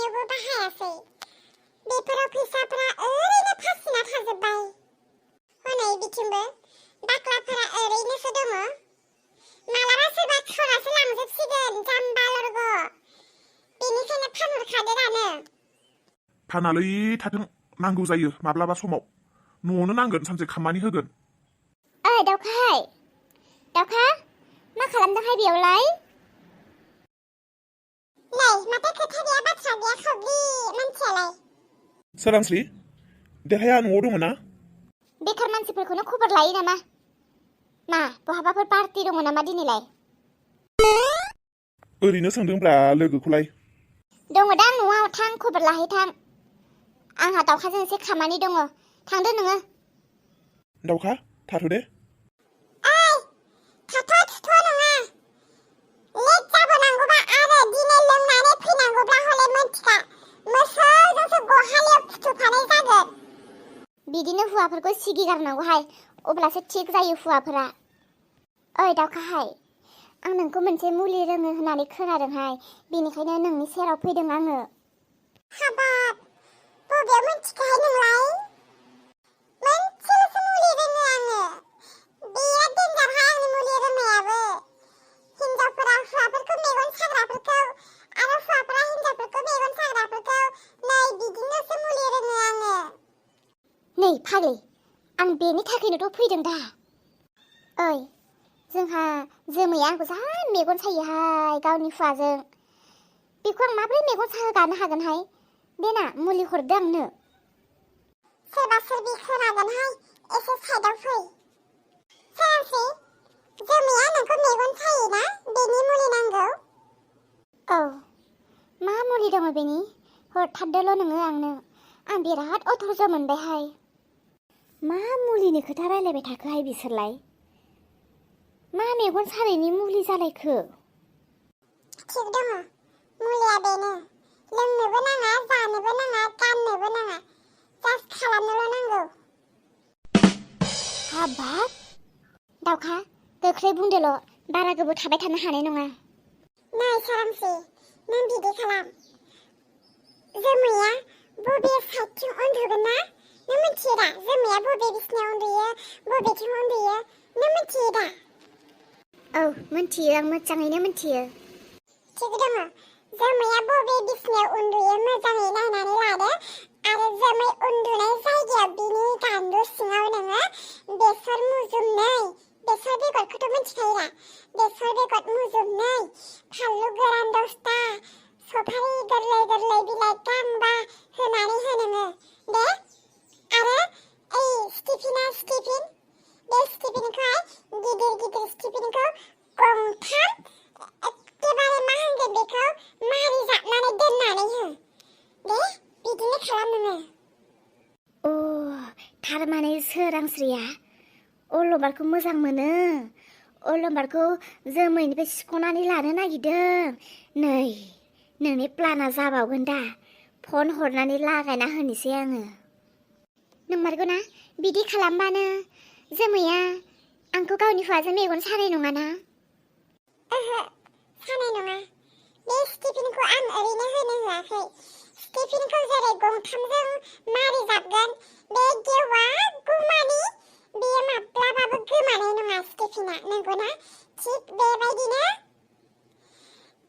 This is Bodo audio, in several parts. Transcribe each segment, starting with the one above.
खामानियावबो बाहायासै बेफोराव फैसाफोरा ओरैनो फासिना थाजोब्बाय हनै बिथिंबो बाख्लाफोरा ओरैनोसो दङ मालाबा सोरबा खावनासो लांजोबसिगोन जाम्बा लरग बेनिखायनो फानहरखादो दानो फानालै थाथों नांगौ जायो माब्लाबा समाव न'आवनो नांगोन सानसे खामानि होगोन ओइ दाउखा मा खालामदोंहाय बेयावलाय नै माथो खोथा गैया बाथ्रा गैया खब्रि मानसियालाय सोरांस्रि देहाया न'आव दङ ना बेखार मानसिफोरखौनो खबर लायो नामा मा बहाबाफोर पार्टि दङ नामा दिनैलाय ओरैनो सोंदोंब्ला लोगोखौलाय दङदां न'आव थां खबर लाहैथां आंहा दाउखाजों एसे खामानि दङ थांदो नोङो दाउखा थाथ' दे ओइ थाथ' नङा लेट जाबोनांगौबा आरो दिनै लोंनानै फैनांगौब्ला हले मोनथिखा मोसौजोंसो गहालियाव फुथुफानाय जागोन बिदिनो हुवाफोरखौ सिगिगारनांगौहाय अब्लासो थिग जायो हुवाफोरा ओइ दाउखाहाय आं नोंखौ मोनसे मुलि रोङो होननानै खोनादोंहाय बेनिखायनो नोंनि सेराव फैदों आङो हाबाब बबेयाव मोनथिखाहाय नोंलाय मोनसेल'सो मुलि रोङो आङो बिराद देन्जारहाय आंनि मुलि रोंनायाबो हिन्जावफोरा हौवाफोरखौ मेगन साग्राफोरखौ आरो हौवाफोरा हिन्जावफोरखौ मेगन साग्राफोरखौ नै बिदिनोसो मुलि रोङो आङो नै फाग्लि आं बेनि थाखायनोथ' फैदों दा ओइ जोंहा जोमैया आंखौ जा मेगन सायोहाय गावनि हुवाजों बेखौ आं माबोरै मेगन साहोगानो हागोनहाय देना मुलि हरदो आंनो सोरबा सोरबि खोनागोनहाय एसे साइडआव फै सोरांस्रि जोमैया नोंखौ मेगन सायोना बेनि मुलि नांगौ औ मा मुलि दङ बेनि हरथारदोल' नोङो आंनो आं बिराद अथर्ज मोनबायहाय मा मुलिनि खोथा रायलायबाय थाखोहाय बिसोरलाय मा मेगन सानायनि मुलि जालायखो थिग दङ मुलिया बेनो लोंनोबो नाङा जानोबो नाङा गाननोबो नाङा जास्ट खालामनोल' नांगौ हाबाब दाउखा गोख्रै बुंदोल' बारा गोबाव थाबाय थानो हानाय नङा नै सोरांस्रि नों बिदि खालाम जोमैया बबे साइडथिं उन्दुगोन ना नों मिथियो दा जोमैया बबे बिसिनायाव उन्दुयो बबेथिं उन्दुयो नों मिथियो दा औ मिथियो आं मोजाङैनो मिथियो थिग दङ जोमैया बबे बिसिनायाव उन्दुयो मोजाङै नायनानै लादो आरो जोमै उन्दुनाय जायगायाव बिनि गान्दु सिङाव नोङो बेसर मुजुमनै बेसर बेगरखौथ' मिथिखायो दा बेसर बेगर मुजुमनै फानलु गोरान 10टा सफारि गोरलै गोरलै बिलाइ गांबा होनानै हो नोङो दे आरो ओइ स्टिफिन बे स्टिफिनखौहाय गिदिर गिदिर स्टिफिनखौ गंथाम एखेबारे मा होनगोन बेखौ मारि जाबनानै दोननानै हो दे बिदिनो खालाम नोङो अ थारमाने सोरांस्रिया अलंबारखौ मोजां मोनो अलंबारखौ जोमैनिफ्राय सिख'नानै लानो नागिरदों नै नोंनि प्लाना जाबावगोन दा फन हरनानै लागायना होनोसै आङो नंमारगौ ना बिदि खालामबानो जोमैया आंखौ गावनि हौवाजों मेगन सानाय नङाना ओहो सानाय नङा बे स्टिफिनखौ आं ओरैनो होनो होआखै स्टिफिनखौ जेरै गंथामजों मारि जाबगोन बे गेवा गुमानि बेयो माब्लाबाबो गोमानाय नङा स्टिफिना नंगौना थिग बेबायदिनो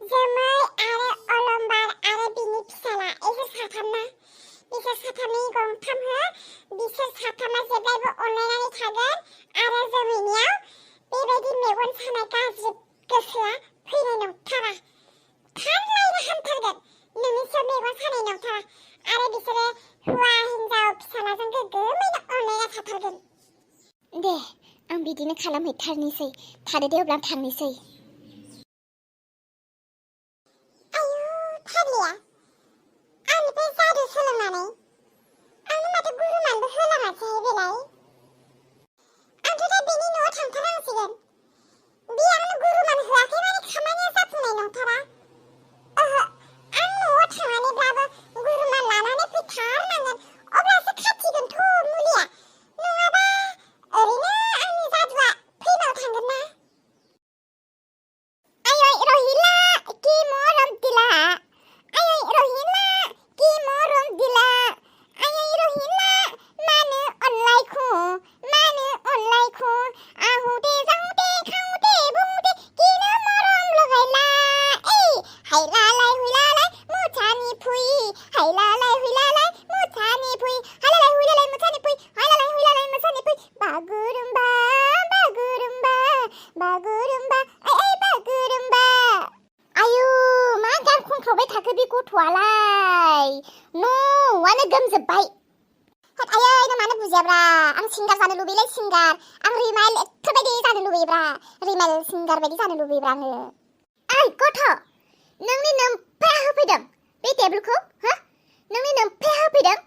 जोमै आरो अलंबार आरो बिनि फिसाला एसोर साथामना बिसोर साथामनि गंथाम हो बिसोर साथामा जेब्लायबो अनलायनानै थागोन आरो जोमैनियाव बेबायदि मेगन सानाय गाज्रि गोसोआ फैनाय नंथारा थारैनो हामथारगोन नोंनि सायाव मेगन सानाय नंथारा आरो बिसोरो हौवा हिन्जाव फिसालाजों गोग्गोमैनो अनलायना थाथारगोन दे आं बिदिनो खालामहैथारनोसै थादो दे अब्ला आं थांनोसै आयु फाग्लिया आंनिफ्राय जादु सोलोंनानै आंनो माथो गुरुमानबो होलाङासैहाय बेलाय आंथ' दा बेनि न'आव थांथारनांसिगोन बे आंनो गुरुमान होआखै माने खामानिया जाफुंनाय नंथारा ओहो आं न'आव थांनानैब्लाबो गुरुमान लानानै फैथारनांगोन अब्लासो खाथिगोनथ' मुलिया नङाबा ओरैनो आंनि जादुआ फैमाल थांगोन ना न'आनो गोमजोब्बाय होद आयै नों मानो बुजियाब्रा आं सिंगार जानो लुबैयोलै सिंगार आं रिमाइल एथ'बायदि जानो लुबैयोब्रा रिमाइल सिंगार बायदि जानो लुबैयोब्रा आङो ओइ गथ' नोंनि नोमफाया होफैदों बे टेबोलखौ हो नोंनि नोमफाया होफैदों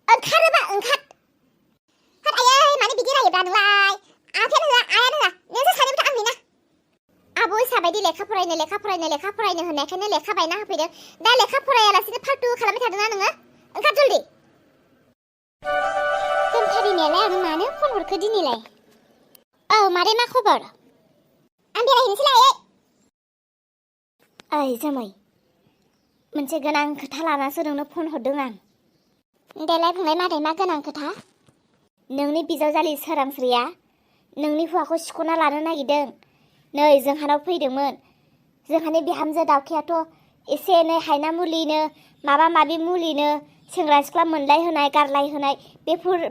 ओंखारोबा ओंखार होद आयै मानो बिदि रायोब्रा नोंलाय आफायानो होआ आयानो होआ नोंसोर सानैबोथ' आंनिना आब' हिसाबायदि लेखा फरायनो होननायखायनो लेखा बायना होफैदों दा लेखा फरायालासिनो फाल्तु खालामबाय थादोंना नोङो ओंखार जल्दि दोनथारिनायालाय आं मानो फन हरखो दिनैलाय औ मादै मा खबर आं बेरायहैनोसैलाय ओइ जोमै मोनसे गोनां खोथा लानासो नोंनो फन हरदों आं देलाय बुंलाय मादै मा गोनां खोथा नोंनि बिजावजालि सोरांस्रिया नोंनि हौवाखौ सिख'ना लानो नागिरदों नै जोंहानाव फैदोंमोन जोंहानि बिहामजो दावखायाथ' एसे एनै हायना मुलिनो माबा माबि मुलिनो सेंग्रा सिख्ला मोनलाय होनाय गारलाय होनाय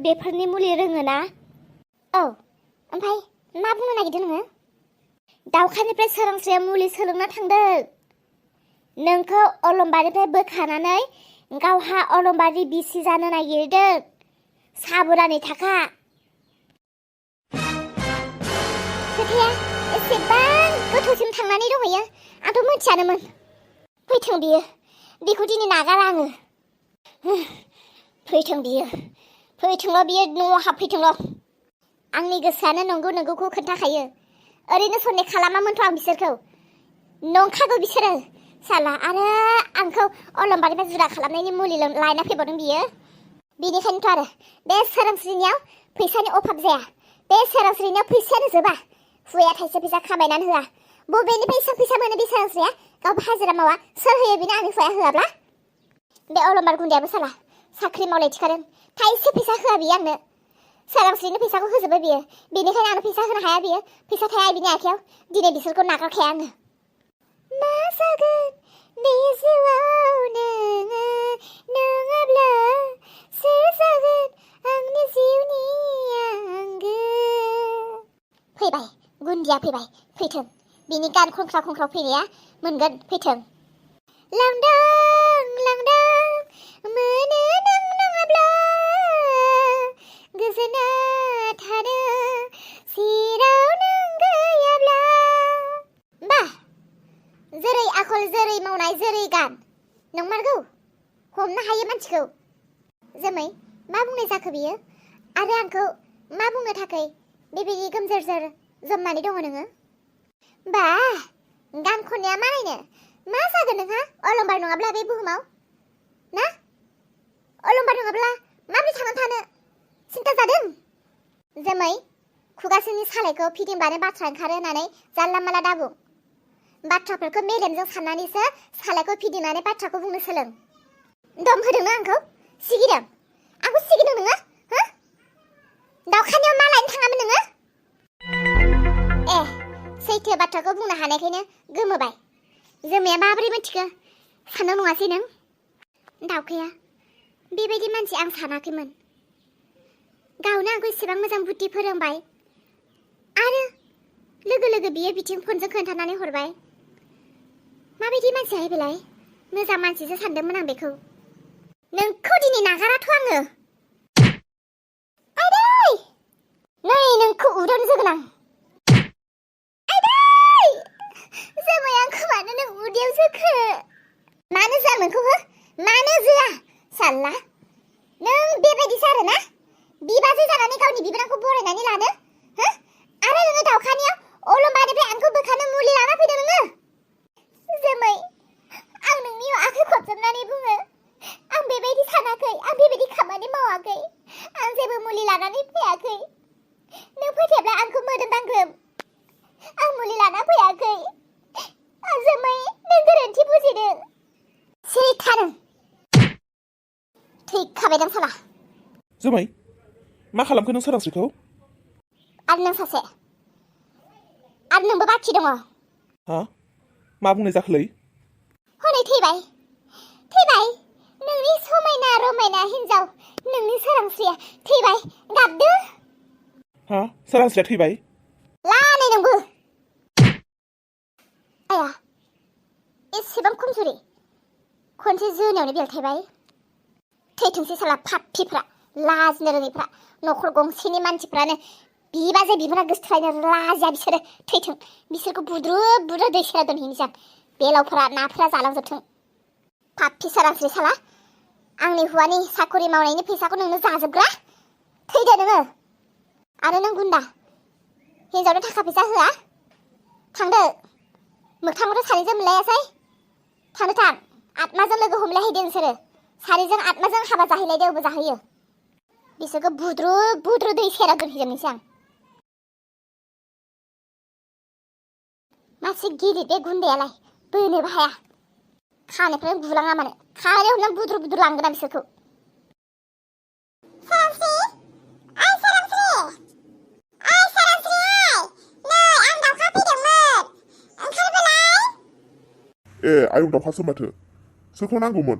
बेफोरनि मुलि रोङोना औ ओमफ्राय मा बुंनो नागिरदों नोङो दावखानिफ्राय सोरांस्रिया मुलि सोलोंना थांदों नोंखौ अलंबारिनिफ्राय बोखानानै गावहा अलंबारि बिसि जानो नागिरदों साबधानै थाखा खोथाया एसेबां गोथौसिम थांनानै दंहैयो आंथ' मिथियानोमोन फैथों बियो बेखौ दिनै नागारा आङो फैथों बियो न'आव हाबफैथोंल' आंनि गोसोआनो नंगौखौ खोन्थाखायो ओरैनो सन्देह खालामामोनथ' आं बिसोरखौ नंखागौ बिसोरो साला आरो आंखौ अलंबारिनिफ्राय जुदा खालामनायनि मुलि लायना फैबावदों बियो बेनिखायनोथ' आरो बे सोरांस्रिनियाव फैसानि अभाब जाया बे सोरांस्रिनियाव फैसायानो जोबा हुवाया थाइसे फैसा खामायनानै होआ बबेनिफ्राय एसेबां फैसा मोनो बे सोरांस्रिया गावबो हाजिरा मावा सोर होयो बेनो आंनि हुवाया होआब्ला बे अलंबार गुन्दायाबो साला साख्रि मावलाय थिखादों थाइसे फैसा होआ बियो आंनो सोरांस्रिनि फैसाखौ होजोबो बियो बेनिखायनो आंनो फैसा होनो हाया बियो फैसा थाया बिनि आखायाव दिनै बिसोरखौ नागारखाया आङो मा जागोन बे जिउआव नोङो नङाब्ला सोर जागोन आंनि जिउनि आंगो फैबाय गुन्दिया फैथों बिनि गान खंख्राव फैनाया मोनगोन फैथों लांदां मोनो नों नङाब्ला गोजोना थानो सिराव नों गैयाब्ला बा जेरै आखल जेरै मावनाय जेरै गान नंमारगौ हमनो हायो मानसिखौ जोमै मा बुंनाय जाखो बियो आरो आंखौ मा बुंनो थाखाय बेबायदि गोमजोर जमनानै दङ नोङो बा गान खननाया मा नायनो मा जागोन नोंहा अलंबार नङाब्ला बे बुहुमाव ना अलंबार नङाब्ला माबोरै थांनानै थानो सिन्था जादों जोमै खुगासोनि सालायखौ फिदिंबानो बाथ्रा ओंखारो होननानै जानला माला दाबुं बाथ्राफोरखौ मेलेमजों साननानैसो सालायखौ फिदिंनानै बाथ्राखौ बुंनो सोलों दम होदोंना आंखौ सिगिदों आंखौ सिगिदों नोङो हो दावखानियाव मा लायनो थाङामोन नोङो सैथो बाथ्राखौ बुंनो हानायखायनो गोमोबाय जोमाया माबोरै मिथिखो साननो नङासै नों दावखाया बेबायदि मानसि आं सानाखैमोन गावनो आंखौ एसेबां मोजां बुद्धि फोरोंबाय आरो लोगो बियो बिथिं फनजों खोन्थानानै हरबाय माबायदि मानसियाहाय बेलाय मोजां मानसिसो सानदोंमोन आं बेखौ नोंखौ दिनै नागाराथ' आङो आदै नै नोंखौ उदावनो जोगोन आं जोमै आंखौ मानो नों उदैयाव जोखो मानो जोआ नोंखौ हो मानो जोआ साल्ला नों बेबायदिसो आरोना बिबाजै जानानै गावनि बिबोनांखौ बरायनानै लानो हो आरो नोङो दावखानियाव अलंबारिनिफ्राय आंखौ बोखानो मुलि लाना फैदों नोङो जोमै आं नोंनियाव आखाइ खबजोबनानै बुङो आं बेबायदि सानाखै आं बेबायदि खामानि मावाखै आं जेबो मुलि लानानै फैयाखै नों फोथायाब्ला आंखौ मोदोम दांग्रोम आं मुलि लाना फैयाखै जोमै नों गोरोन्थि बुजिदों सिरि थादों थैखाबायदां साला जोमै मा खालामखो नों सोरांस्रिखौ आरो नों सासे आरो नोंबो बाखि दङ हा मा बुंनाय जाखोलै हनै थैबाय नोंनि समायना रमायना हिन्जाव नोंनि सोरांस्रिया थैबाय गाबदो हा सोरांस्रिया थैबाय लानै नोंबो आया एसेबां खमजुरि खनसे जोनायावनो बेलथायबाय थैथोंसै साला फाफ्पिफ्रा लाजिनो रोङैफ्रा न'खर गंसेनि मानसिफ्रानो बिबाजै बिबोना गोसोथोलायनो लाजिया बिसोरो थैथों बिसोरखौ बुद्रुद बुद्रुद दै सेराव दोनहैनोसै आं बेलावफोरा नाफोरा जालांजोबथों फाफ्पि सारांस्रि साला आंनि हौवानि साखरि मावनायनि फैसाखौ नोंनो जाजोबग्रा थैदो नोङो आरो नों गुन्दा हिन्जावनो थाखा फैसा होआ थांदो मोगथांखौथ' सानैजों मोनलायासै थांदो थां आत्माजों लोगो हमलायहैदो नोंसोरो सानैजों आत्माजों हाबा जाहैलायदो अबो जाहैयो बिसोरखौ बुद्रुद बुद्रुद दै सेराव दोनहैजोबनोसै आं मासे गिदिर बे गुन्दायालाय बोनोबो हाया खानायफ्रानो गुलाङा मानो खानाय हमनानै बुद्रु बुद्रु लांगोन आं बिसोरखौ सारांस्रि ओइ सारांस्रि ओइ सारांस्रि नै आं दावखा फैदोंमोन ओंखारबोलाय ए आयं दावखासो माथो सोरखौ नांगौमोन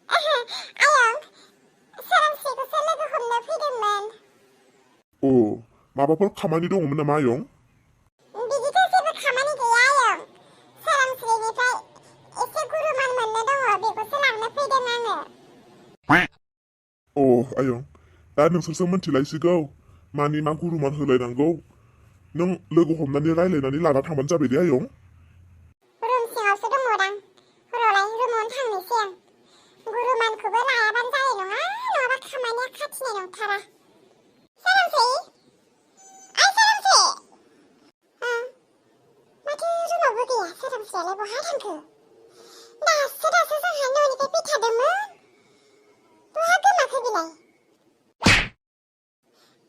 आयं सारांस्रिखौसो लोगो हमनो फैदोंमोन अ माबाफोर खामानि दङमोन नामा आयं बिदिथ' जेबो खामानि गैया आयं सारांस्रिनिफ्राय एसे गुरुमान मोननो दङ बेखौसो लांनो फैदों आङो अ आयं दा नोंसोरसो मिन्थिलायसिगौ मानि मा गुरुमान होलायनांगौ नों लोगो हमनानै रायलायनानै लाना थांबानो जाबाय दे आयं रुम सिङावसो दङदां रलाय रुमावनो थांनोसै आं गुरुमानखौबो लायाबानो जानाय नङा नङाबा खामानिया खाथिनाय नंथारा सारांस्रि ओइ सारांस्रि माथो रुमावबो गैया सारांस्रियालाय बहा थांखो दासो जोंहा न'निफ्राय फैखादोंमोन बहा गोमाखो बिलाय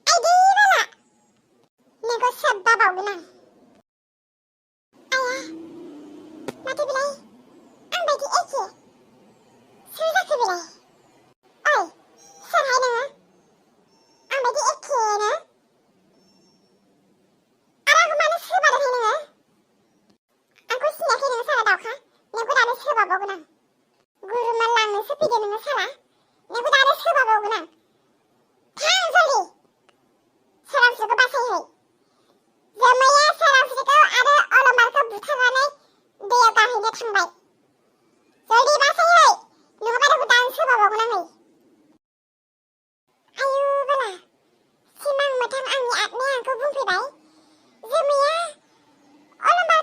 आइदै बाला नोंखौ सोब्बा बावगोन आं आया माथो बिलाय आंबायदि एखे सोर जाखो बिलाय ओइ सोरहाय नोङो आंबायदि एखेनो आरो आंखौ मानो सोबादोंहाय नोङो आंखौ सिनायाखै नोङो साला दावखा नोंखौ दानो सोबाबावगोन आं गुरुमान लांनोसो फैदो नोङो साला नोंखौ दानो सोबाबावगोन आं थां जल्दि सारांस्रिखौ बासायहै जोमैया सारांस्रिखौ आरो अलंबारखौ बुथारनानै दैयाव गारहैनो थांबाय जल्दि बासायहै नङाबा नोंखौ दानो सोबाबावगोन आङो आयु बाला सिमां मोथां आंनि आत्माया आंखौ बुंफैबाय जोमैया अलंबार